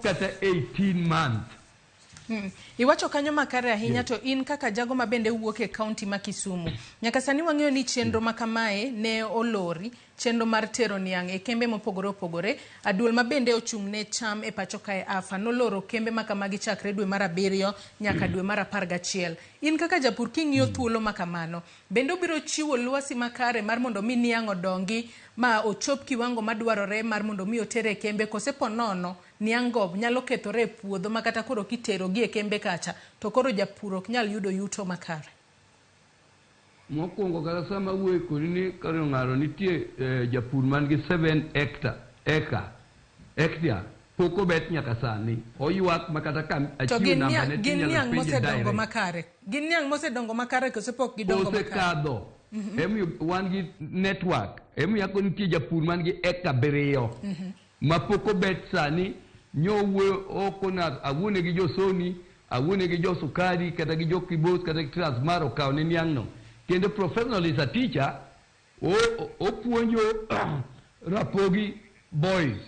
Kata 18 months. Iwacho kanyo makare ahinya. To in kaka jago ma bende wuok e kaunti ma Kisumu, nyaka sani wang'eyo ni chenro ma kamae ne olori, chenro mar tero niang' e kembe mopogore opogore. Aduol ma bende ochung' ne cham e pacho kae, AFA, noloro kembe ma kamagi chakre dwe mar 7 nyaka dwe mar 11. In kaka japur, king'iyo thuolo ma kamano, bende obiro chiwo lwasi makare mar mondo mi niang' odongi ma ochop kiwango madwarore mar mondo mi otere e kembe, kose po nono niang' go nyalo kethore e puodho ma kata koro kitero gi e kembe kacha to koro japur ok nyal yudo yuto makare? Mokwongo, kata sama awuoyo kodi ni kar ng'aro nitie japur man gi 7 hectare, acre, hectare pok obet nyaka sani. Oywak ma kata ka to achiwo gin namba niang' ne gin tinyalo niang' penje mosedongo direct. makare, gin niang' mosedongo makare kose pok gidongo makare? Osekadho. Emomiyo wan gi network. Emomiyo ako nitie japur man gi eka 7 ma pok obet sani. Nyowuoyo okona awuone gi josoni, awuone gi jo sukari, kata gi jo Kibos, kata gi Transmara okawo ne niang' no. Kendo professional is a teacher, opuonjo Rapogi Boys.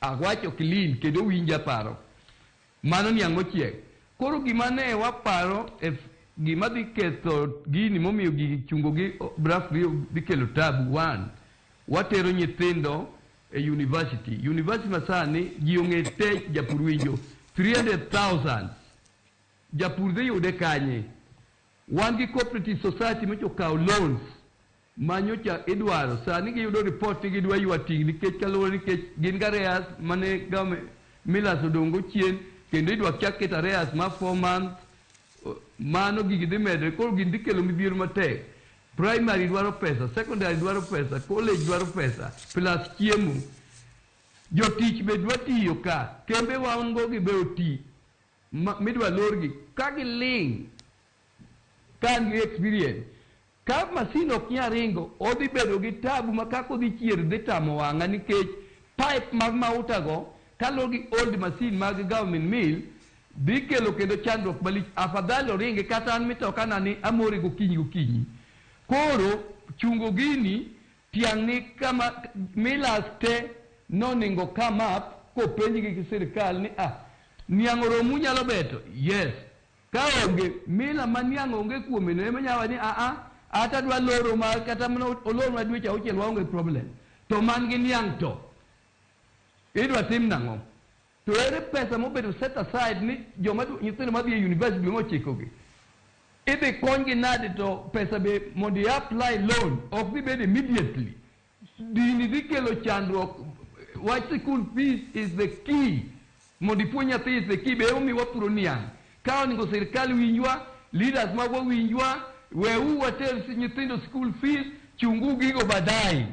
Awacho clean kendo winja paro. Mano niang' mochiek. Koro gima ne waparo e gima dhi ketho gini momiyo gigi chungo gi brass dhi kelo tabu. One, watero nyithindo e university. University masani ji ong'e te, japur winjo 300,000 japur dhi yude kanye? Wan gi cooperative society mocho kawo loans ma nyocha idwaro. Sani giyudo report ni gidwa ywa ting' nikech kaluwore nikech gin gi arrears mane government millers odong' chien, kendo idwa chak keto arrears ma 4 months. Mano gigi dhi medre. Koro gini dhi kelo midhiero matek. Primary dwaro pesa, secondary dwaro pesa, college dwaro pesa, plus chiemo. Jotich be dwa tiyo ka kembe wan go gi be oti midwa lorgi ka giling' ka an gi experience ka masin ok nyal ringo, odhi bedo gi tabu ma kaka odhi chier dhi tamo wang'a, nikech pipe mag mauta go kaluwore gi old machine mag government mill dhi kelo kendo chandruok malich. Afadhali oringi kata an mitoka na ni amore gokinyi gokinyi. Koro chungo gini tiang' ni kama millers te noningo come up kopenjgi gi sirikal ni niang' oromu nyalo beto yes. Ka onge miller ma niang' onge kuome no ema nyalo wacho ni ata dwa loro ma kata mana olor ma dweche 6 waonge problem. To man gi niang' to idwa tim nang'o? To ere pesa mobedo set aside ni joma nyithindo madhi e university dwe mochiko gi idhi konygi nade? To pesa be mondo i apply loan ok dhi bedo immediately. Dini dhi kelo chandruok. Wach school fees is the key. Mondo ipuonj nyathi is the key. Be emomiyo wapuro niang'. Ka onego sirikal winjwa, leaders magwa winjwa, weuru water nyithindo school fees, chungu gigo baadaye.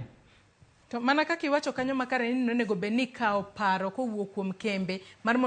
To mana kaka iwacho kanyo makare ni nonego bed ni ikawo paro kowuok kuom kembe mar mondo